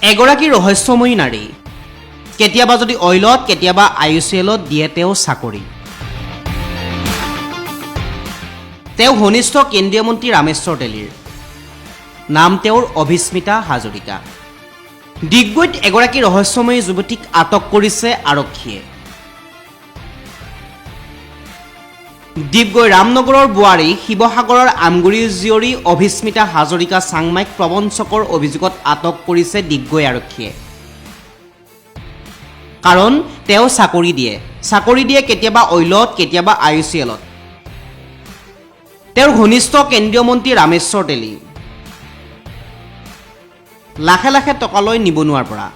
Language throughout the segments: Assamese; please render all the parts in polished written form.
এগৰাকী ৰহস্যময়ী নাৰী। কেতিয়াবা যদি অইলত, কেতিয়াবা আইইউচিএলত দিয়ে তেওঁ চাকৰি। তেওঁ ঘনিষ্ঠ কেন্দ্ৰীয় মন্ত্ৰী ৰামেশ্বৰ তেলীৰ। নাম তেওঁৰ অভিস্মিতা হাজৰিকা। ডিগবৈত এগৰাকী ৰহস্যময়ী যুৱতীক আটক কৰিছে আৰক্ষীয়ে। ডিগবৈ ৰামনগৰৰ বোৱাৰী, শিৱসাগৰৰ আমগুৰি জীয়ৰী অভিস্মিতা হাজৰিকা চাংমাইক প্ৰবঞ্চকৰ অভিযোগত আটক কৰিছে ডিগবৈ আৰক্ষীয়ে। কাৰণ তেওঁ চাকৰি দিয়ে, চাকৰি দিয়ে কেতিয়াবা অইলত, কেতিয়াবা আইইউচিএলত। তেওঁৰ ঘনিষ্ঠ কেন্দ্ৰীয় মন্ত্ৰী ৰামেশ্বৰ তেলী। লাখে লাখে টকা লৈ নিবনুৱাৰ পৰা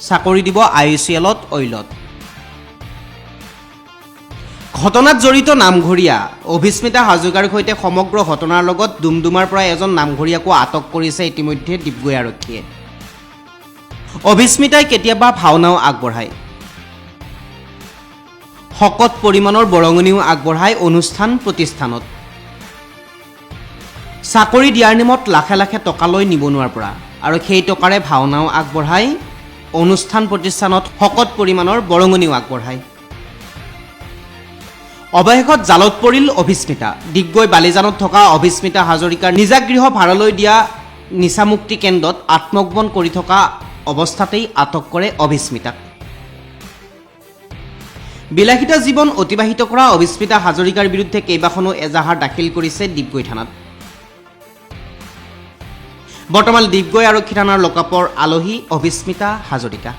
চাকৰি দিব আইইউচিএলত, অইলত। ঘটনাত জড়িত নামঘৰীয়া অভিস্মিতা হাজৰিকাৰ সৈতে সমগ্ৰ ঘটনাৰ লগত ডুমডুমাৰ পৰা এজন নামঘৰীয়াকো আটক কৰিছে ইতিমধ্যে ডিগবৈ আৰক্ষীয়ে। অভিস্মিতাই কেতিয়াবা ভাওনাও আগবঢ়ায়, শকত পৰিমাণৰ বৰঙণিও আগবঢ়ায় অনুষ্ঠান প্ৰতিষ্ঠানত। চাকৰি দিয়াৰ নামত লাখে লাখে টকা লৈ নিবনুৱাৰ পৰা আৰু সেই টকাৰে ভাওনাও আগবঢ়ায়, অনুষ্ঠান প্ৰতিষ্ঠানত শকত পৰিমাণৰ বৰঙণিও আগবঢ়ায়। অৱশেষত জালত পৰিল অভিস্মিতা। ডিগবৈ বালিজানত থকা অভিস্মিতা হাজৰিকাৰ নিজা গৃহ ভাড়ালৈ দিয়া নিচামুক্তি কেন্দ্ৰত আত্মগোপন কৰি থকা অৱস্থাতেই আটক কৰে অভিস্মিতাক। বিলাসিতা জীৱন অতিবাহিত কৰা অভিস্মিতা হাজৰিকাৰ বিৰুদ্ধে কেইবাখনো এজাহাৰ দাখিল কৰিছে ডিগবৈ থানাত। বৰ্তমান ডিগবৈ আৰক্ষী থানাৰ লকআপৰ আলহী অভিস্মিতা হাজৰিকা।